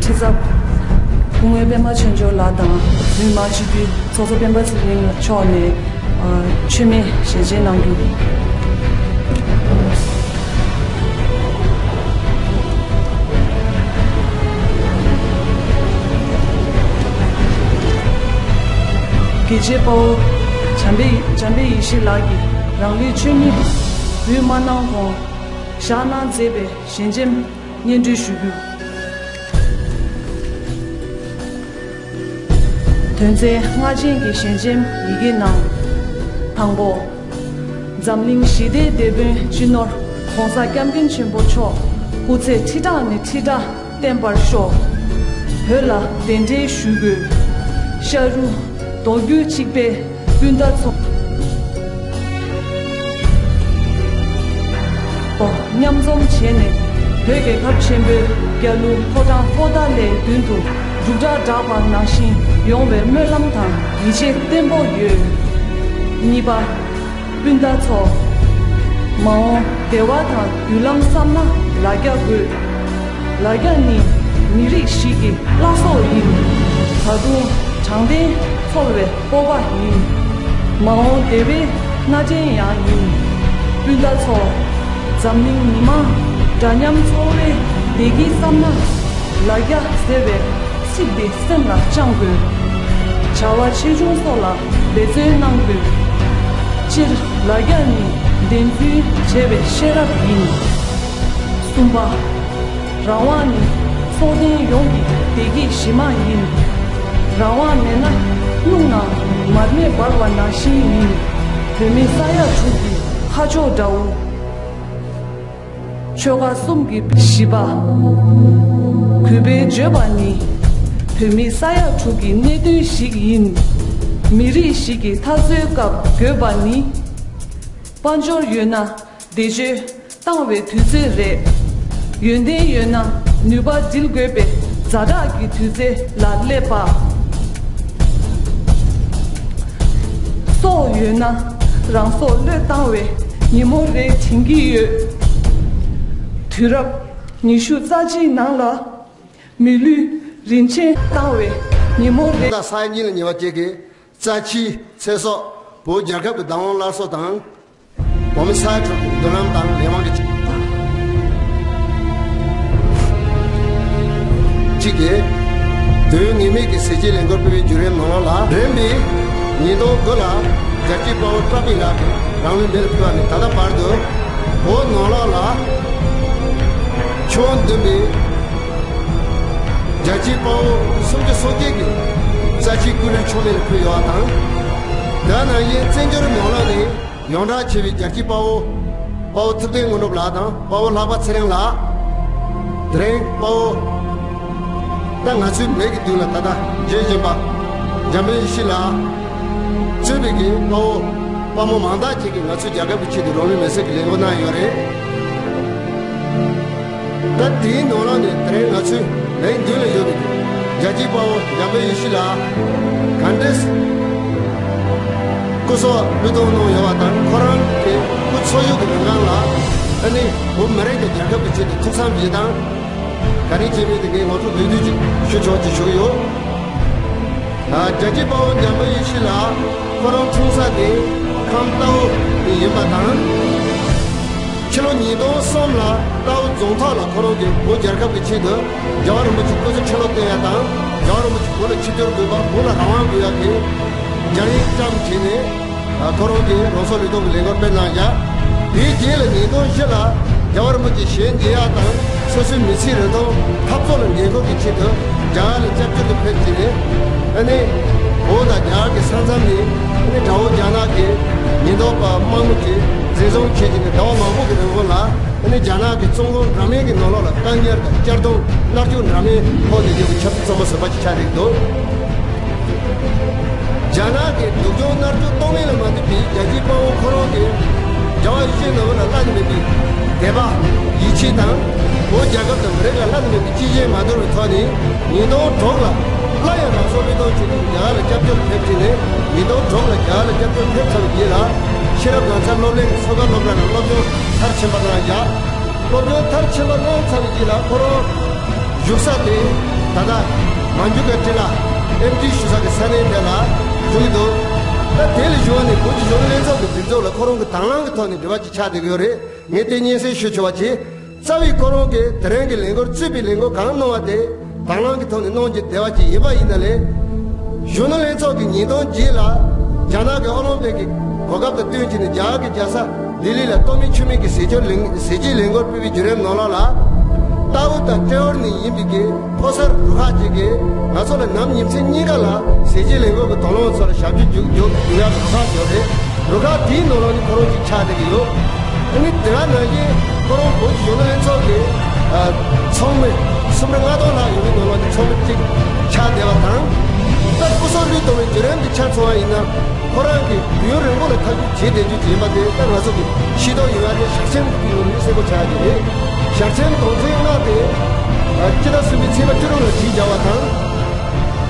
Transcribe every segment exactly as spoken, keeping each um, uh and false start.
ཁྲི་ཚབ་སྐུ་ངོ་པད་མ་ཆོས་འབྱོར་ལགས་དང་། བོད་མི་མང་སྤྱི་འཐུས་ཚོགས་གཙོ་སྤེན་པ་ཚེ་རིང་མཆོག་ནས་ཨ་མཆོད་མེ་ཞལ་ཕྱེ་གནང་རྒྱུ། རྒྱལ་གཅེས་དཔའ་བོ་འཇམ་དཔལ་འཇམ་དཔལ་ཡེ་ཤེས་ལགས་ཀྱིས་རང་ལུས་མཆོད་མེ་འབུལ་མ་གནང་གོང་བཞག་གནང་མཛད་པའི་ཞལ་ཆེམས་སྙན་སྒྲོན་ཞུ་རྒྱུ། དོན་ཚན་ལྔ་ཅན་གྱི་ཞལ་ཆེམས་ཡི་གེ་ནང་། དང་པོ། འཛམ་གླིང་ཞི་བདེའི་དེད་དཔོན་སྤྱི་ནོར་༸གོང་ས་༸སྐྱབས་མགོན་ཆེན་པོ་མཆོག་སྐུ་ཚེ་ཁྲི་ཕྲག་ནས་ཁྲི་ཕྲག་བརྟན་པར་ཤོག་བོད་ལ་གདན་འདྲེན་ཞུ་དགོས། ཤ་རུ་མདོ་རྒྱུད་གཅིག་པའི་སྤུན་ཟླ་ཚོ་མཉམ་འཛོམས་བྱས་ནས། བོད་རྒྱལ་ཁབ་ཆེན་པོའི་རྒྱལ་གླུ་ཕོ་བྲང་པོ་ཏཱ་ལའི་མདུན་དུ་འབྲུག་སྒྲ་བསྒྲགས་པ་ནང་བཞིན་ཡོང་བའི་སྨོན་ལམ་དང་ཡིད་ཆེས་བརྟན་པོ་ཡོད། གཉིས་པ། སྤུན་ཟླ་ཚོ། མ་འོངས་བདེ་བ་དང་མདུན་ལམ་བསམ་ན་ལ་རྒྱ་དགོས། ལ་རྒྱ་ནི་མི་རིགས་ཤིག་གི་བླ་སྲོག་ཡིན། ད་དུང་དྲང་བདེན་འཚོལ་བའི་སྤོབས་པ་ཡིན། མ་འོངས་བདེ་བའི་སྣེ་འདྲེན་ཡང་ཡིན། སྤུན་ཟླ་ཚོ། འཛམ་གླིང་མི་མང་འདྲ་མཉམ་འཚོ་བའི་བདེ་སྐྱིད་བསམ་ན་ལ་རྒྱ་ཟེར་བའི་ཚིག་འདི་སེམས་ལ་བཅངས་དགོས། བྱ་བ་ཆེ་ཆུང་སོགས་ལ་འབད་བརྩོན་གནང་དགོས། སྤྱིར་ལ་རྒྱ་ནི་བདེན་རྫུན་བྱས་པའི་ཤེས་རབ་ཡིན། གསུམ་པ། རང་དབང་ནི་ཚོགས་ལྡན་ཡོངས་ཀྱི་བདེ་སྐྱིད་གཞི་མ་ཡིན། རང་དབང་མེད་ན་རླུང་ནང་མར་མེ་འབར་བ་ནང་བཞིན་ཡིན། བོད་མི་ས་ཡ་དྲུག་གི་ཁ་ཕྱོགས་འདྲ་བོ། ཆོལ་ཁ་གསུམ་གྱི་བཞི་པ། གུས་པས་བརྗོད་པ་ནི། བོད་མི་ས་ཡ་དྲུག་གི་གནད་དོན་ཞིག་ཡིན། མི་རིགས་ཤིག་གི་འཐབ་རྩོད་སྐབས་དགོས་པ་ནི། དཔལ་འབྱོར་ཡོད་ན་བདེ་སྤྱོད་བཏང་བའི་དུས་ཚོད་རེད། ཡོན་ཏན་ཡོད་ན་ནུས་པ་སྒྲིལ་དགོས་པའི་ཛ་དྲག་གི་དུས་ཚོད་ལ་སླེབས་པ། སྲོག་ཡོད་ན་རང་སྲོག་བློས་བཏང་བའི་ཉིན་མོ་རེ་དྲན་གྱི་ཡོད། དུས་རབས་ཉི་ཤུ་རྩ་གཅིག་ནང་ལ་མི་ལུས་རིན་ཆེན་བཏང་བའི་ཉིན་མོ་རེ། ད་ས་ཡ་གཉིས་ལ་ཉེ་བ་བཅས་ཀྱི་རྩ་ཆེའི་ཚེ་སྲོག་བོད་རྒྱལ་ཁབ་ཀྱི་བདག་དབང་སླར་གསོ་དང་། བོད་མི་ས་ཡ་དྲུག་གི་མདུན་ལམ་དང་ལས་དབང་གི་གཅིག་གིས། དུས་ངེས་མེད་ཀྱི་ཟས་བཅད་ལས་འགུལ་སྤེལ་བའི་བརྒྱུད་རིམ་ནང་ལ་རིམ་པས་ཉིས་སྟོང་དགུ་ལ་རྒྱལ་གཅེས་དཔའ་བོ་བཀྲ་བྷེ་ལགས་ཀྱིས་རང་ལུས་མེ་ལ་ཕུལ་བ་ནས་ད་ལྟ་བར་དུ་བོད་ནང་ལོགས་ལ་ཆོས་འདུན་པའི་རྒྱལ་གཅེས་དཔའ་བོ་སུམ་ཅུ་སོ་བརྒྱད་ཀྱི་རྩ་ཆེའི་སྐུ་ལུས་ཆོས་མེ་ལ་ཕུལ་ཡོད་པ་དང་། དེ་ནང་བཞིན་བཙན་བྱོལ་ནང་ལོགས་ནས་ཡོངས་གྲགས་ཆེ་བའི་རྒྱལ་གཅེས་དཔའ་བོ་དཔའ་བོ་ཐུབ་བསྟན་དངོས་གྲུབ་ལགས་དང་དཔའ་བོ་ལྷག་པ་ཚེ་རིང་ལགས། དེ་རིང་དཔའ་བོ་ད་ང་ཚོའི་མིག་གི་མདུན་ལ་ད་ལྟ་མཇལ་བཞིན་པ་འཇམ་དཔལ་ཡེ་ཤེས་ལགས་གཙོས་པའི་གི་དཔའ་བོ་དཔའ་མོ་མང་དག་ཅིག་གིས་ང་ཚོའི་རྒྱལ་ཁབ་ཀྱི་ཆེད་དུ་རང་ལུས་མེར་སྲེག་གི་ལས་འགུལ་གནང་ཡོད་རེད། ད་དེའི་ནང་ལོགས་ནས་དེ་རིང་ང་ཚོའི་མིག་མདུན་ལ་ཡོད་པའི་རྒྱལ་གཅེས་དཔའ་བོ་འཇམ་དཔལ་ཡེ་ཤེས་ལགས་ག་འདྲས་སྐུ་སྲོག་བློས་གཏོང་གནང་ཡོད་པ་དང་། ཁོ་རང་གི་སྐུ་འཚོ་བཞུགས་ཀྱི་ལམ་ཁ་ལ་ཨ་ནི་བོད་མི་རིགས་དང་རྒྱལ་ཁབ་ཀྱི་ཆེད་དུ་ཐུགས་བསམ་བཞེས་སྟངས་ག་རེ་བྱས་མིན་དེ་ངས་ངོ་སྤྲོད་ལོས་བསྡུས་ཅིག་ཞུ་ཆོག་ཅེས་ཞུ་གི་ཡོད། ཨ། རྒྱལ་གཅེས་དཔའ་བོ་འཇམ་དཔལ་ཡེ་ཤེས་ལགས་ཁོ་རང་འཁྲུངས་ས་དེ་ཁམས་རྟའུ་ཡིན་པ་དང་། ཕྱི་ལོ་ཉིས་སྟོང་གསུམ་ལ་རྟའུ་རྫོང་ཐོག་ལ་ཁོ་རང་གིས་བོད་རྒྱལ་ཁབ་ཀྱི་ཆེད་དུ་རྒྱལ་བ་རིན་པོ་ཆེ་སྐུ་ཚེ་ཁྲི་ལོ་བརྟན་ཡ་དང་། རྒྱལ་བ་རིན་པོ་ཆེ་བོད་ལ་ཆིབས་བསྒྱུར་དགོས་པ། བོད་ལ་རང་དབང་དགོས་ཡ་གི་རྒྱ་ཡིག་བཀྲམ་བྱས་ནས། ཁོ་རང་གིས་རང་སྲོག་བློས་གཏོང་གི་ལས་འགུལ་སྤེལ་གནང་བཞག་དེའི་རྗེས་ལ་ཉིས་སྟོང་བཞི་ལ་རྒྱལ་བ་རིན་པོ་ཆེ་ཞལ་མཇལ་ཡག་དང་། སོ་སོའི་མི་ཚེའི་རིན་ཐང་འཐབ་རྩོད་ལ་འགན་འཁུར་གྱི་ཆེད་དུ་རྒྱ་གར་ལ་སྐྱབས་བཅོལ་དུ་ཕེབས་ཀྱི་རེད། ཨ་ནི་བོད་དང་རྒྱ་གར་གྱི་ས་མཚམས་ནས་ཨ་ནི་དགྲ་བོ་རྒྱ་ནག་གི་ཉེན་རྟོག་པ་དམག་མི་གིས་འཛིན་བཟུང་བྱས་ཀྱི་ནས་ཟླ་བ་མང་པོ་གི་རིང་ལ་ཨ་ནི་རྒྱ་ནག་གི་བཙོན་ཁང་འདྲ་མིན་གྱི་ནང་ལོགས་ལ་བཀག་ཉར་དང་གཅར་རྡུང་མནར་གཅོད་འདྲ་མིན་ཕོག་བསྡད་ཡོད་པའི་ཆབ་སྲིད་བཙོན་པ་ཟུར་པ་ཞིག་ཆགས་བསྡད་འདུག་རྒྱ་ནག་གི་སྡུག་སྦྱོང་མནར་གཅོད་གཏོང་མིན་ལ་མ་ལྟོས་པའི་རྒྱལ་གཅེས་དཔའ་བོ་ཁོ་རང་གིས་རྒྱལ་བ་ཡིད་བཞིན་ནོར་བུ་ལ་བླ་ན་མེད་པའི་དད་པ་ཡིད་ཆེས་དང་། བོད་རྒྱལ་ཁབ་དང་མི་རིགས་ལ་བླ་ན་མེད་པའི་གཅེས་ཞེན་མ་དོར་བའི་ཐོག་ནས་ཉིས་སྟོང་དྲུག་ལ་སླར་ཡང་རང་སྲོག་བློས་གཏོང་བྱས་ནས་རྒྱ་གར་ལ་སྐྱབས་བཅོལ་ཕེབས་ཀྱི་ནས། ཉིས་སྟོང་དྲུག་ལ་རྒྱ་གར་ལ་སྐྱབས་བཅོལ་ཕེབས་ཚར་བའི་རྗེས་ལ་ཤེས་རབ་གངས་ཚ་སློབ་གླིང་གི་མཚོ་ཁ་སློབ་གྲྭ་ནང་སློབ་སྦྱོང་མཐར་ཕྱིན་པ་གནང་བཞག་སློབ་སྦྱོང་མཐར་ཕྱིན་པ་གནང་ཚར་བའི་རྗེས་ལ་ཁོ་རང་བཞུགས་ས་དེ་ད་ ཨེམ་ཆི་ཞུ་ས་གི་ས་གནས་དེ་ལ་བཞུགས་ཀྱི་འདུག་ད་དེ་ལ་བཞུགས་པ་ནས་བོད་ཀྱི་གཞོན་ནུ་ལྷན་ཚོགས་ཀྱི་སྒྲིག་འཛུགས་ལ་ཁོ་རང་གི་དང་བླངས་ཀྱི་ཐོག་ནས་འབྲེལ་བ་ཅིག་ཆགས་བསྡད་ཀྱི་ཡོད་རེད། ངས་དེ་སྙན་སེང་ཞུ་ཆོག་པ་བྱེད། རྩ་བའི་ཁོ་རང་གིས་དེ་རིང་གི་ལས་འགུལ་གཙོས་པའི་ལས་འགུལ་གང་གནང་བ་དེ་དང་བླངས་ཀྱི་ཐོག་ནས་གནང་རྒྱུ་བདེ་བ་ཅིག་ཡིན་པ་ཡིན་ན་ལས། གཞོན་ནུ་ལྷན་ཚོགས་ཀྱིས་ཉིས་སྟོང་བརྒྱད་ལ་རྒྱ་ནག་གི་ཨོ་ལིམ་པིག་གི་གོ་སྐབས་དང་བསྟུན་བྱས་ནས་རྒྱ་གར་གྱི་རྒྱལ་ས་ལྡི་ལི་ལ་སྟོད་སྨད་ཆུ་སྨད་ཀྱི་ཟས་བཅད་ལས་ཟས་བཅད་ལས་འགུལ་སྤེལ་བའི་བརྒྱུད་རིམ་ནང་ལོགས་ལ། རྟའུ་དང་ཏྲེ་ཧོར་ནས་ཡིན་པའི་གི་ཕོ་གསར་རུ་ཁག་ཅིག་གིས་ང་ཚོ་ལ་ནམ་ཉིན་མཚན་གཉིས་ཀ་ལ་ཟས་བཅད་ལས་འགུལ་གྱི་དོ་སྣང་ཚོ་ལ་ཞབས་ཕྱི་རྒྱུགས་རྒྱུགས་རྒྱུགས་ཡག་རུ་ཁག་ཡོད་རེད། རུ་ཁག་དེའི་ནང་ལོགས་ནས་ཁོ་རང་ཅིག་ཆགས་བསྡད་ཀྱི་ཡོད། ཨ་ནི་དེ་ག་ནང་བཞིན་ཁོ་རང་བོད་ཀྱི་གཞོན་ནུ་ལྷན་ཚོགས་ཀྱི་ཨ་ཚོགས་མི་སུམ་ཁྲི་ལྔ་སྟོང་ལྷག་ཡོད་པའི་ནང་ལོགས་ནས་ཚོགས་མི་གཅིག་ཆགས་བསྡད་པ་དང་། ད་སྐུ་སྲོག་བློས་གཏོང་བའི་བརྒྱུད་རིམ་འདི་ཆ་མཚོན་པ་ཡིན་ན། ཁོ་རང་གིས་དུས་ཡུན་རིང་པོ་ལ་ཐག་གཅོད་བྱེད་བསྡད་རྒྱུ་ཅིག་ཡིན་པ་དེ་ད་ང་ཚོ་གི་ཤེས་རྟོགས་ཡོད་པ་དེ་ཞལ་ཆེམས་ཀྱི་ངོ་ནས་གསལ་པོ་ཆགས་ཀྱི་རེད། ཞལ་ཆེམས་དོན་ཚན་ལྔ་དེ་ཕྱི་ཟླ་གསུམ་པའི་ཚེས་པ་བཅུ་དྲུག་ལ་བྲིས་བཞག་པ་དང་།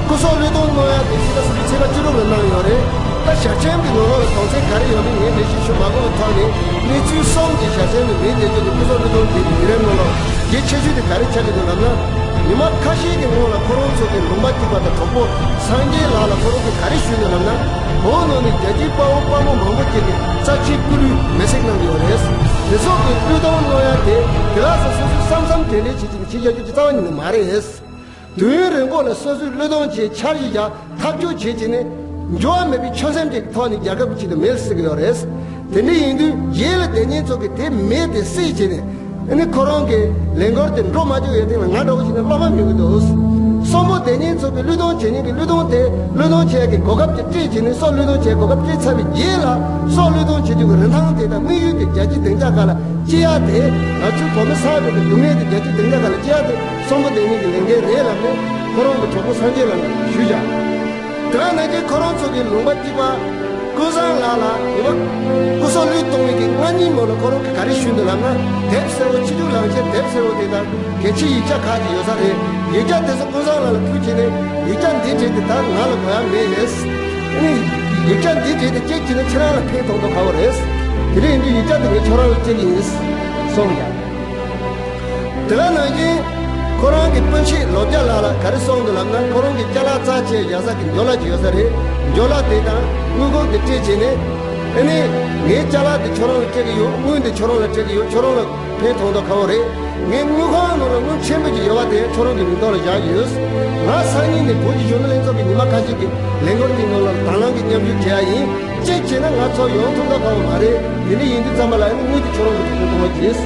སྐུ་སྲོག་བློས་གཏོང་གནང་ཡ་དེ་ཕྱི་ཟླ་གསུམ་པའི་ཚེས་པ་བཅུ་དྲུག་ལ་གནང་ཡོད་རེད། ད་ཞལ་ཆེམས་ཀྱི་ནང་ལོགས་ལ་དོན་ཚན་ག་རེ་ཡོད་མེད་ངས་འགྲེལ་བཤད་ཞུ་མ་དགོས་པའི་ཐོག་ནས་གནས་ཚུལ་གསུམ་གྱི་ཞལ་ཆེམས་ནི་མེད་བསྡད་རྒྱུ་དེ་སྐུ་སྲོག་བློས་གཏོང་བྱེད་ཀྱི་བརྒྱུད་རིམ་ནང་ལ་གལ་ཆེ་ཤོས་དེ་ག་རེ་ཆགས་ཀྱི་འདུག་ལབ་ན། ཉི་མ་ཁ་ཤས་ཀྱི་སྔོན་ལ་ཁོ་རང་ཚོ་གི་ལུང་པ་གཅིག་པ་དང་གྲོགས་པོ་སངས་རྒྱས་ལགས་ལ་ཁོ་རང་གིས་ག་རེ་ཞུས་འདུག་ལབ་ན། བོད་ནང་ནས་རྒྱལ་གཅེས་དཔའ་བོ་དཔའ་མོ་མང་པོ་ཅིག་གིས་རྩ་ཆེའི་སྐུ་ལུས་མེ་བསྲེགས་གནང་གི་ཡོད་རེད། དེ་ཚོ་གི་བློས་གཏོང་གནང་ཡ་དེ་དེ་ལ་སོ་སོ་སོས་བསམ་བསམ་དྲན་དྲན་བྱེད་ཀྱི་ནི་ཕྱི་རྒྱལ་ཁྱོད་ཀྱི་རྩ་བ་ཉིད་ནས་མ་རེད། དུས་ཡུན་རིང་པོ་ལ་སོ་སོས་བློས་གཏོང་བྱས་འཆར་གཞི་བཞག་ཐག་གཅོད་བྱེད་ཀྱི་ནི་འགྱུར་བ་མེད་པའི་ཆོད་སེམས་ཀྱི་ཐོག་ནས་རྒྱལ་ཁབ་ཀྱི་ཆེད་དུ་མེ་བསྲེགས་ཀྱི་ཡོད་རེད། དེ་འདྲ་ཡིན་དུས་རྗེས་ལ་དེ་ཉིད་ཚོ་གིས་དེ་མེ་དེ་བསྲེགས་བྱས་ནས། ཨ་ནི་ཁོ་རང་གི་ལས་འགུལ་དེ་འགྲོ་མ་བཅུག་ཡོད་དེ་ལ་ང་འདྲ་བོ་ཞིག་ནི་བློ་མ་མྱོང་གི་འདུག་གསོན་པོ་དེ་ཉིད་ཚོ་གི་བློས་གཏོང་བྱེད་མཁན་གྱི་བློས་གཏོང་དེ་བློས་གཏོང་བྱེད་ཀྱི་གོ་སྐབས་དེ་སྤྲད་བྱས་ནས་སྲོག་བློས་གཏོང་བྱེད་གོ་སྐབས་སྤྲད་ཚར་བའི་རྗེས་ལ་སྲོག་བློས་གཏོང་བྱེད་རྒྱུ་གི་རིན་ཐང་དེ་དང་དམིགས་ཡུལ་དེ་རྒྱལ་སྤྱིའི་སྡིངས་ཆ་ཁག་ལ་སྐྱེལ་ཡ་དེ་ང་ཚོའི་བོད་མི་ས་ཡ་གི་སྡུག་བསྔལ་དེ་རྒྱལ་སྤྱིའི་སྡིངས་ཆ་ཁག་ལ་སྐྱེལ་ཡ་དེ་གསོན་པོ་དེ་ཉིད་ཀྱི་ལས་འགན་རེད་ལབ་ནས་ཁོ་རང་གི་གྲོགས་པོ་སངས་རྒྱས་ལགས་ལ་ཞུས་བཞག་དེ་ག་ནང་བཞིན་ཁོ་རང་ཚོ་གི་ལུང་པ་གཅིག་པ། ཀུན་བཟང་ལགས་ལ་ཉི་མ་སྐུ་སྲོག་བློས་གཏོང་བའི་གི་སྔ་ཉིན་མོ་ལ་ཁོ་རང་གིས་ག་རེ་ཞུས་འདུག་ལབ་ན། དེབ་སེར་པོ་ཕྱི་རྒྱུག་ལངས་བྱས་དེབ་སེར་པོ་དེ་དང་གལ་ཆེའི་ཡིག་ཆ་ཁག་ཅིག་ཡོད་ས་རེད། ཡིག་ཆ་དེ་ཚོ་ཀུན་བཟང་ལགས་ལ་ཕུལ་བྱས་ནས་ཡིག་ཆ་འདི་བྱས་ཏེ་ད་ང་ལ་དགོས་ཡ་མེད་ལས། ཨ་ནི་ཡིག་ཆ་འདི་བྱས་ཏེ་ཅེག་བྱས་ན་ཁྱེད་རང་ལ་ཕན་ཐོགས་མདོག་ཁ་པོ་རེད། དེ་འདྲ་ཡིན་དུས་ཡིག་ཆ་དེ་ངས་ཁྱོད་རང་ལ་སྤྲད་ཀྱི་ཡིན། གསུངས་ཀྱང་། དེ་ག་ནང་བཞིན་ཁོ་རང་གི་སྤུན་མཆེད་ལོ་བརྒྱ་ལགས་ལ་ག་རེ་གསུངས་འདུག་ལབ་ན། ཁོ་རང་གི་ཅ་ལག་རྩ་ཆེ་བཞག་ས་གི་འཇོ་ལ་ཅིག་ཡོད་ས་རེད། འཇོ་ལ་དེ་དང་དངུལ་ཁང་དེ་སྤྲད་བྱས་ནས། ཨ་ནི་ངའི་ཅ་ལག་དེ་ཁྱོད་རང་ལ་སྤྲད་ཀྱི་ཡོད། དངུལ་འདི་ཁྱོད་རང་ལ་སྤྲད་ཀྱི་ཡོད། ཁྱོད་རང་ལ་ཕན་ཐོགས་མདོག་ཁ་པོ་རེད། ངའི་དངུལ་ཁང་ནང་ལ་དངུལ་ཆེན་པོ་ཅིག་ཡོད་པ་དེ་ཁྱོད་རང་གི་མིང་ཐོག་ལ་བཞག་ཡོད། ང་སང་ཉིན་ནས་བོད་ཀྱི་གཞོན་ནུ་ལྷན་ཚོགས་ཀྱི་ཉི་མ་ཁ་ཤས་ཀྱི་ལས་འགུལ་དེའི་ནང་ལ་དང་བླངས་ཀྱི་མཉམ་ཞུགས་བྱེད་ཡ་ཡིན། གཅིག་བྱས་ན་ང་ཚོ་ཡོང་ཐུབ་མདོག་ཁ་པོ་མ་རེད། དེ་འདྲ་ཡིན་དུས་ཙམ་པ་ལ་ཨ་ནི་དངུལ་དེ་ཁྱོད་རང་གི་ཐོག་ཏུ་གཏོང་བ་བྱས།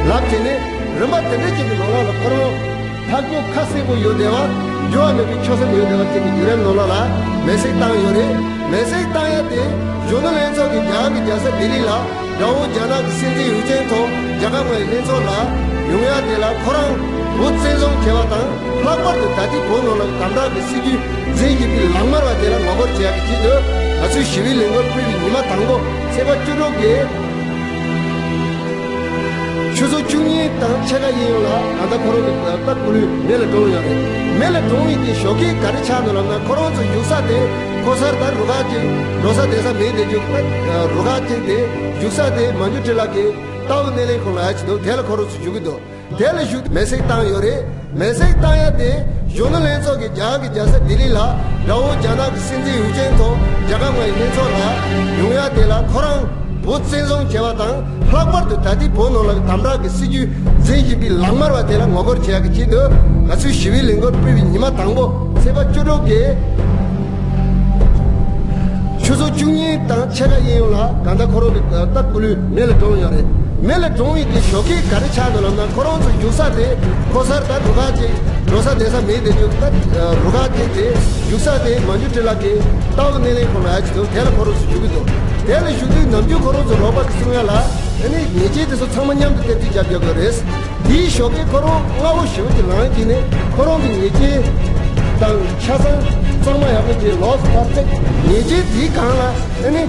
ལབ་བྱས་ནས་རིམ་པ་དེ་འདྲ་ཅིག་གི་ནང་ལ་ཁོ་རང་ཐག་གཅོད་ཁ་གསལ་པོ་ཡོད་བསྡད་པ། འགྱུར་བ་མེད་པའི་ཆོད་སེམས་ཡོད་བསྡད་པ་ཅིག་གི་བརྒྱུད་རིམ་ནང་ལོགས་ལ་མེ་བསྲེགས་བཏང་ཡོད་རེད། མེ་བསྲེགས་བཏང་ཡ་དེ་གཞོན་ནུ་ལྷན་ཚོགས་ཀྱིས་རྒྱ་གར་གྱི་རྒྱལ་ས་ལྡི་ལི་ལ་དགྲ་བོ་རྒྱ་ནག་གི་སྲིད་འཛིན་ཡུག་ཅན་ཐོག་རྒྱ་གར་མངའ་རིས་ལྷན་ཚོགས་ལ་ཡོང་ཡ་དེ་ལ་ཁོ་རང་བོད་བཙན་བཟུང་བྱས་པ་དང་། ལྷག་པར་དུ་ད་ལྟའི་བོད་ནང་ལ་དམ་དྲག་གི་སྲིད་ཇུས་འཛིན་བཞིན་པའི་ལག་དམར་བ་དེ་ལ་ངོ་རྒོལ་བྱེད་ཡག་གི་ཆེད་དུ་ང་ཚོའི་ཞི་བའི་ལས་འགུལ་སྤེལ་བའི་ཉི་མ་དང་པོ་ཚེས་པ་བཅུ་དྲུག་གི་ཆུ་ཚོད་བཅུ་གཉིས་དང་ཕྱེད་ཀ་ཡིན་ཡོང་ལ་གང་ལྟར་ཁོ་རང་གི་རྟ་སྐུ་ལུས་མེ་ལ་གྲོངས་ཡོད་རེད། མེ་ལ་གྲོངས་པའི་གི་ཞོགས་ཀས་ག་རེ་ཆགས་འདུག་ལབ་ན། ཁོ་རང་ཚོ་བཞུགས་ས་དེ་ཕོ་གསར་དང་རུ་ཁག་ཅིག་འགྲོ་ས་བསྡད་ས་མེད་དེ་བཞུགས་རུ་ཁག་ཅིག་དེ་བཞུགས་ས་དེ་མན་ཇུ་ཊི་ལ་གི་རྟའུ་སྣེ་ལེན་ཁང་ལ་ཡ་ཆེད་དུ་དེ་ལ་ཁོ་རང་ཚོ་བཞུགས་ཀྱི་འདུག་དེ་ལ་བཞུགས་ཏེ་མེ་བསྲེགས་བཏང་ཡོད་རེད། མེ་བསྲེགས་བཏང་ཡ་དེ་གཞོན་ནུ་ལྷན་ཚོགས་ཀྱིས་རྒྱ་གར་གྱི་རྒྱལ་ས་ལྡི་ལི་ལ་དགྲ་བོ་རྒྱ་ནག་གི་སྲིད་འཛིན་ཡུག་ཅན་ཐོག་རྒྱ་གར་མངའ་རིས་ལྷན་ཚོགས་ལ་ཡོང་ཡ་དེ་ལ་ཁོ་རང་བོད་བཙན་བཟུང་བྱས་པ་དང་། ལྷག་པར་དུ་ད་ལྟའི་བོད་ནང་ལ་དམ་དྲག་གི་སྲིད་ཇུས་འཛིན་བཞིན་པའི་ལག་དམར་བ་དེ་ལ་ངོ་རྒོལ་བྱེད་ཡ་གི་ཆེད་དུ་ང་ཚོས་ཞི་བའི་ལས་འགུལ་སྤེལ་བའི་ཉི་མ་དང་པོ་ཚེས་པ་བཅུ་དྲུག་གི་ཆུ་ཚོད་བཅུ་གཉིས་དང་ཕྱེད་ཀ་ཡིན་ཡོང་ལ་གང་ལྟར་ཁོ་རང་གི་རྟ་སྐུ་ལུས་མེ་ལ་གྲོངས་ཡོད་རེད། མེ་ལ་གྲོངས་པའི་གི་ཞོགས་ཀས་ག་རེ་ཆགས་འདུག་ལབ་ན། ཁོ་རང་ཚོ་བཞུགས་ས་དེ་ཕོ་གསར་དང་རུ་ཁག་ཅིག་འགྲོ་ས་བསྡད་ས་མེད་དེ་བཞུགས་ད་རུ་ཁག་ཅིག་དེ་བཞུགས་ས་དེ་མན་ཇུ་ཊི་ལ་གི་རྟའུ་སྣེ་ལེན་ཁང་ལ་ཡ་ཆེད་དུ་དེ་ལ་ཁོ་རང་ཚོ་བཞུགས་ཀྱི་འདུག་དེ་ལ་བཞུགས་དུས་ནམ་རྒྱུན་ཁོ་རང་ཚོ་རོགས་པ་གི་གསུང་ཡ་ལ་ཨ་ནི་ཉེས་ཅན་དེ་ཚོ་ཚང་མ་མཉམ་དུ་གཏན་སྡོད་བརྒྱབ་ཡོད་དགོས་རེད། དེའི་ཞོགས་ཀས་ཁོ་རང་སྔ་པོ་ཞེ་པོ་ཅིག་ལངས་བྱས་ནས་ཁོ་རང་གི་ཉེས་ཅན་དང་ཆ་ཚང་གཙང་མ་ཡག་པོ་བྱས་ལོགས་སུ་ཕར་བཏེགས། ཉེས་ཅན་དེའི་སྒང་ལ་ཨ་ནི་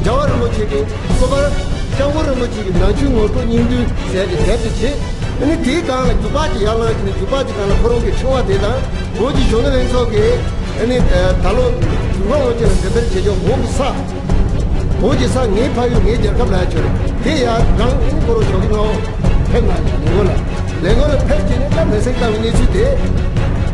རྒྱལ་བ་རིན་པོ་ཆེ་གི་སྐུ་པར་སྐྱབས་མགོན་རིན་པོ་ཆེ་གི་ནང་ཆོས་ངོ་སྤྲོད་སྙིང་བསྡུས་ཟེར་ཏེ་དེབ་དེ་བྱས། ཨ་ནི་དེའི་སྒང་ལ་རྒྱུག་པ་ཅིག་ཡར་ལངས་བྱས་ནས་རྒྱུག་པ་དེའི་སྒང་ལ་ཁོ་རང་གི་ཕྲེང་བ་དེ་དང་བོད་ཀྱི་གཞོན་ནུ་ལྷན་ཚོགས་ཀྱི་ཨ་ནི་ད་ལོ་རྒྱུག་པ་ངོ་ཅན་ལ་འགྲེམས་སྤེལ་བྱེད་ཆོག་བོད་ཀྱི་ས། བོད་ཀྱི་ས་ངའི་ཕ་ཡུལ་ངའི་རྒྱལ་ཁབ་ལ་ཡ་ཆོད་རེད། དེ་ཡར་སྒང་ཨ་ནི་ཁོ་རང་ཞོགས་ཀས་སྔ་པོ་ཕེབས་གནང་ཡོད་ལས་འགུལ་ལ། ལས་འགུལ་ལ་ཕེབས་བྱས་ནས་ད་མེ་བསྲེགས་བཏང་བའི་གནས་ཚུལ་དེ།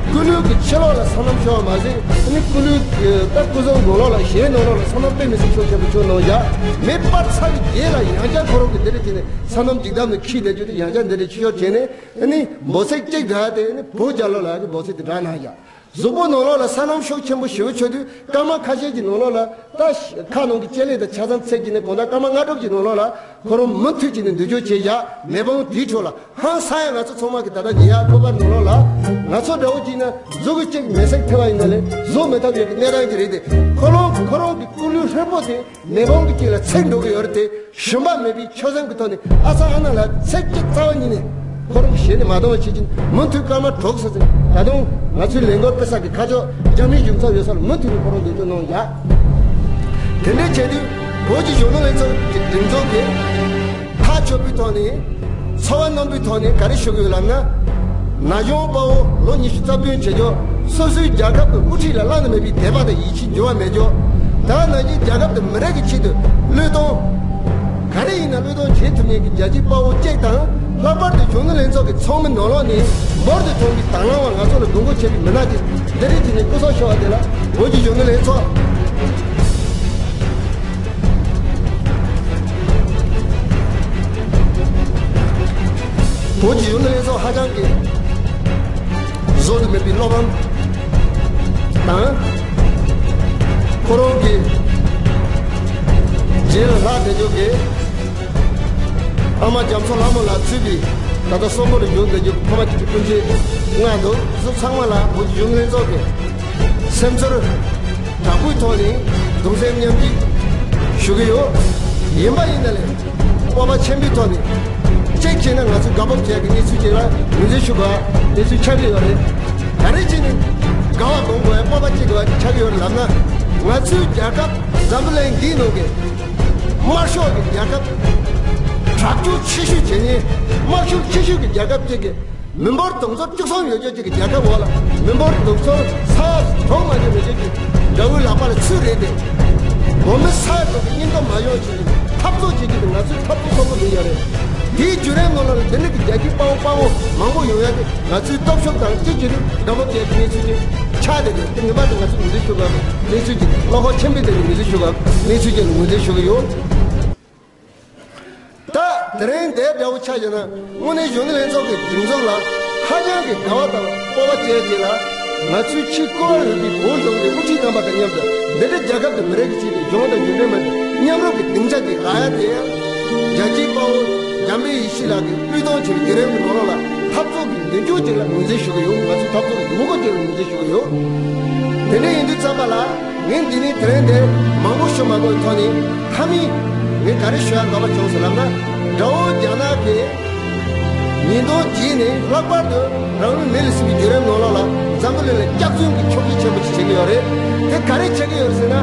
སྐུ་ལུས་ཀྱི་ཕྱི་ལོགས་ལ་སོ་ནམ་ཤོར་བ་མ་ཟད། ཨ་ནི་སྐུ་ལུས་ཀྱི་ད་སྐུ་གཟུགས་ནང་ལོགས་ལ་ཞལ་ནང་ལོགས་ལ་སོ་ནམ་དཔེ་མི་སྲིད་ཤུགས་ཆེན་པོ་བྱུང་གནང་བཞག་མེ་སྤར་ཚར་བའི་རྗེས་ལ་ཡང་བསྐྱར་ཁོ་རང་གིས་འདི་འདྲ་བྱས་ནས་སོ་ནམ་འཇིགས་སྟོབས་ནས་ཁྱིས་བསྡད་རྒྱུ་དེ་ཡང་བསྐྱར་འདི་འདྲ་ཕྱི་ཤོར་བྱས་ནས། ཨ་ནི་འབོལ་ཚིགས་གཅིག་བསྒྲགས་ཏེ། ཨ་ནི་བོད་རྒྱལ་ལོ་ལགས་ཀྱི་འབོལ་ཚིགས་དེ་བསྒྲགས་གནང་བཞག་གཟུགས་པོ་ནང་ལོགས་ལ་སོ་ནམ་ཤུགས་ཆེན་པོ་ཞེ་པོ་བྱུང་དུས། སྐར་མ་ཁ་ཤས་ཀྱི་ནང་ལོགས་ལ་ད་ཁ་ནང་གི་ལྕེ་ལེ་དང་ཆ་ཚང་ཚིག་གི་ནས་གང་ལྟར་སྐར་མ་ལྔ་དྲུག་གི་ནང་ལོགས་ལ་ཁོ་རང་མུ་མཐུད་ཀྱི་ནས་འདུག་སྐྱོར་བྱས་བཞག་མེ་དཔུང་དེའི་ཁྲོད་ལ་ཧང་སང་ཡ། ང་ཚོ་ཚང་མ་གི་ད་ལྟ་ཉེ་ཡ་ཁོ་པ་ནང་ལོགས་ལ་ང་ཚོ་འདྲ་བོ་གཅིག་ན་གཟུགས་ཀྱི་གཅིག་མེ་སྲེག་ཐེབས་པ་ཡིན་ན་ལས་བཟོ་མི་ཐུབ་ཡོད་ཀྱི་གནས་སྟངས་ཀྱི་རེད་དེ། ཁོ་རང་ཁོ་རང་གི་སྐུ་ལུས་ཧྲིལ་པོ་དེ་མེ་དཔུང་གི་དཀྱིལ་ལ་ཚིག་འགྲོ་གི་ཡོད་རེད་དེ། ཞུམ་པ་མེད་པའི་ཆོད་སེམས་ཀྱི་ཐོག་ནས་ཨ་ཚ་ཨ་ན་ལ་ཚིག་གཅིག་རྩ་བ་ཉིད་ནས་ཁོ་རང་གི་ཞལ་ནས་མ་གཏོང་བ་བྱེད་ཀྱིན་མུ་མཐུད་སྐར་མ་དྲུག་ཙམ་ཟིན། ད་དུང་ང་ཚོའི་ལས་འགུལ་སྤེལ་ས་གི་ཁ་ཕྱོགས་རྒྱ་མིའི་གཞུང་ཚབ་ཡོད་ས་ལ་མུ་མཐུད་ནས་ཁོ་རང་འདུག་སྐྱོར་གནང་ཡ། དེ་འདྲའི་བྱས་དུས་བོད་ཀྱི་གཞོན་ནུ་ལྷན་ཚོགས་ཀྱི་སྒྲིག་འཛུགས་ཀྱིས་ཐག་ཆོད་པའི་ཐོག་ནས་ཚོར་བ་རྣོན་པོའི་ཐོག་ནས་ག་རེ་ཞུ་གི་ཡོད་ལབ་ན། ན་གཞོན་དཔའ་བོ་ལོ་ཉི་ཤུ་རྩ་བདུན་བྱེད་ཆོག་སོ་སོའི་རྒྱལ་ཁབ་ཀྱི་དབུ་ཁྲིད་ལ་བླ་ན་མེད་པའི་དད་པ་དང་ཡིད་ཆེས་འགྱུར་བ་མེད་ཆོག་དེ་ནང་བཞིན་རྒྱལ་ཁབ་དང་མི་རིགས་ཀྱི་ཆེད་དུ་བློས་གཏོང་། ག་རེ་ཡིན་ན་བློས་གཏོང་བྱེད་ཐུབ་མཁན་གྱི་རྒྱལ་གཅེས་དཔའ་བོ་གཅིག་དང་། ལྷག་པར་དུ་གཞོན་ནུ་ལྷན་ཚོགས་ཀྱི་ཚོགས་མི་ནང་ལོགས་ནས་འབུར་དུ་ཐོན་པའི་དང་བླངས་པ་ང་ཚོ་ལ་དགོངས་སྐོར་བྱས་པའི་མི་སྣ་ཅིག་འདི་རིགས་ཀྱི་ནས་སྐུ་སྲོག་ཤོར་བ་དེ་ལ་བོད་ཀྱི་གཞོན་ནུ་ལྷན་ཚོགས། བོད་ཀྱི་གཞོན་ནུ་ལྷན་ཚོགས་ཧ་ཅང་གི་བཟོ་དུ་མེད་པའི་བློ་ཕམ་དང་། ཁོ་རང་གི་རྗེས་ལ་ལྷག་བསྡད་རྒྱུ་གི་ཨ་མ་རྒྱ་མཚོ་ལྷ་མོ་ལགས་གཙོས་པའི་ད་ལྟ་གསོན་པོ་རུ་བཞུགས་བསྡད་རྒྱུ་ཕ་མ་གཅིག་གི་སྤུན་མཆེད་ལྔ་འདུག་སོ་ཚང་མ་ལ་བོད་ཀྱི་གཞོན་ནུ་ལྷན་ཚོགས་ཀྱི་སེམས་ཚོར་དྲག་པོའི་ཐོག་ནས་གདུང་སེམས་མཉམ་སྐྱེད་ཞུ་གི་ཡོད། ཡིན་པ་ཡིན་ན་ལས་སྤོབས་པ་ཆེན་པོའི་ཐོག་ནས་གཅིག་བྱས་ན་ང་ཚོས་དགའ་སྤོབས་བྱེད་ཀྱི་གནས་ཚུལ་ཅིག་ལ་ངོས་འཛིན་ཞུ་དགོས་གནས་ཚུལ་ཆགས་ཀྱི་ཡོད་རེད། ག་རེ་བྱས་ནས་དགའ་བ་སྒོམ་དགོས་ཡ་སྤོབས་པ་སྐྱེ་དགོས་ཡ་ཆགས་ཀྱི་ཡོད་རེད་ལབ་ན། ང་ཚོའི་རྒྱལ་ཁབ་འཛམ་བུ་གླིང་འདིའི་ནང་གི་དམར་ཤོག་གི་རྒྱལ་ཁབ་དྲག་སྤྱོད་ཆེ་ཤོས་བྱེད་མཁན་དམར་ཤོག་ཆེ་ཤོས་ཀྱི་རྒྱལ་ཁབ་ཅིག་གི་མི་འབོར་དུང་ཕྱུར་བཅུ་གསུམ་ཡོད་རྒྱུ་ཅིག་གི་རྒྱལ་ཁབ་འོག་ལ་མི་འབོར་དུང་ཕྱུར་ས་ཡ་དྲུག་མ་ཉམས་ཡོད་རྒྱུ་ཅིག་དགྲ་བོའི་ལག་པ་ལ་ཚུད་རེད་དེ། བོད་མི་ས་ཡ་དྲུག་གི་སྙིང་སྟོབས་མ་ཡོང་ཆེད་འཐབ་རྩོད་བྱེད་རྒྱུ་དེ་ང་ཚོའི་འཐབ་རྩོད་ཚོགས་པ་མི་ཡོད་རེད། དེའི་བརྒྱུད་རིམ་ནང་ལ་འདི་འདྲ་གི་རྒྱལ་གཅེས་དཔའ་བོ་དཔའ་བོ་མང་པོ་ཡོང་ཡ་དེ་ང་ཚོའི་སྟོབས་ཤུགས་དང་གཅིག་གྱུར་དགའ་སྤོབས་བྱེད་ཀྱི་གནས་ཚུལ་ཅིག་ཆགས་བསྡད་རེད། དེ་ངེས་པར་དུ་ང་ཚོས་ངོས་འཛིན་ཞུ་དགོས་གནས་ཚུལ་ཅིག་བློ་ཁོག་ཆེན་པོའི་སྟེང་ནས་ངོས་འཛིན་ཞུ་དགོས་གནས་ཚུལ་ཅིག་ངོས་འཛིན་ཞུ་གི་ཡོད། ད་དེ་རིང་འདིར་འདྲ་བོ་ཆགས་བཞག་ན་དངོས་གནས་གཞོན་ནུ་ལྷན་ཚོགས་ཀྱི་སྒྲིག་འཛུགས་ལ་ཧ་ཅང་གི་དགའ་བ་དང་སྤོབས་པ་བྱས་ཏེ་ལ། ང་ཚོའི་ཕྱི་བཀོད་ཡོད་པའི་བོད་ལྗོངས་ཀྱི་དབུ་ཁྲིད་རྣམ་པ་དང་མཉམ་དུ་འདི་འདྲ་རྒྱལ་ཁབ་དང་མི་རིགས་ཀྱི་ཆེད་དུ་གཞུང་དང་རྒྱུན་ལྡན་མི་སྣ་མཉམ་རུབ་ཀྱི་སྡིངས་ཆ་ཅིག་རག་ཡ་དེ་ཡང་རྒྱལ་གཅེས་དཔའ་བོ་འཇམ་དཔལ་ཡེ་ཤེས་ལགས་ཀྱིས་བློས་གཏོང་བྱས་པའི་བརྒྱུད་རིམ་གྱི་ནང་ལོགས་ལ་འཐབ་རྩོད་ཀྱི་མདུན་སྐྱོད་ཅིག་ལ་ངོས་འཛིན་ཞུ་གི་ཡོད། ང་ཚོའི་འཐབ་རྩོད་ཀྱི་མྱུ་གུ་ཅིག་ལ་ངོས་འཛིན་ཞུ་གི་ཡོད། དེ་འདྲ་ཡིན་དུས་ཙམ་པ་ལ། ངས་འདི་ནས་དེ་རིང་འདིར་མང་པོ་ཞུ་མ་དགོས་པའི་ཐོག་ནས་མཐའ་མའི་ངས་ག་རེ་ཞུ་ཡ་འདོད་པ་བྱུང་ཟེར་ལབ་ན། དགྲ་བོ་རྒྱ་ནག་གིས་ཉིས་སྟོང་བརྒྱད་ནས་ལྷག་པར་དུ་རང་ལུས་མེ་ལ་སྲེག་པའི་བརྒྱུད་རིམ་ནང་ལོགས་ལ་འཛམ་བུ་གླིང་ལ་སྐྱག་རྫུན་གྱི་ཕྱོགས་བསྒྱུར་ཆེན་པོ་ཞིག་བྱེད་ཀྱི་ཡོད་རེད། དེ་ག་རེ་བྱེད་ཀྱི་ཡོད་རེད་ཟེར་ན།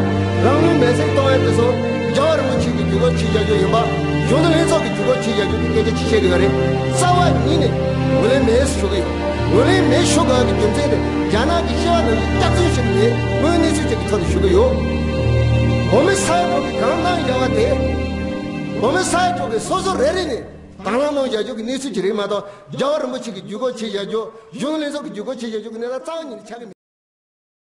རང་ལུས་མེ་སྲེག་གཏོང་ཡ་དེ་ཚོ་རྒྱལ་བ་རིན་པོ་ཆེ་གི་བརྒྱུད་སྐུར་ཆེད་བཞག་རྒྱུ་ཡིན་པ། གཞོན་ནུ་ལྷན་ཚོགས་ཀྱི་བརྒྱུད་སྐུར་ཆེད་བཞག་རྒྱུ་གི་སྐད་ཆ་ཅིག་བཤད་ཀྱི་ཡོད་རེད། རྩ་བ་ཉིད་ནས་ངོས་ལེན་མེད་ཞུ་གི་ཡོད། ངོས་ལེན་མེད་ཞུ་དགོས་ཀྱི་རྒྱུ་མཚན་དེ་རྒྱ་ནག་གི་བཤད་པ་ནང་བཞིན་སྐྱག་རྫུན་ཞིག་མེད། དངོས་གནས་ཚུལ་ཅིག་གི་ཐོག་ནས་ཞུ་གི་ཡོད། བོད་མི་ས་ཡ་དྲུག་གི་གང་གནང་ཡ་བ་དེ། བོད་མི་ས་ཡ་དྲུག་གི་སོ་སོ་རེ་རེ་ནས་དང་བླངས་གནང་བཞག་རྒྱུ་གི་གནས་ཚུལ་ཅིག་རེད་མ་གཏོགས། རྒྱལ་བ་རིན་པོ་ཆེ་གི་བརྒྱུད་སྐུར་ཆེད་བཞག་རྒྱུ། གཞོན་ནུ་ལྷན་ཚོགས་ཀྱི་བརྒྱུད་སྐུར་ཆེད་བཞག་རྒྱུ་གི་གནས་སྟངས་རྩ་བ་ཉིད་ནས་ཆགས་ཀྱི་མེད།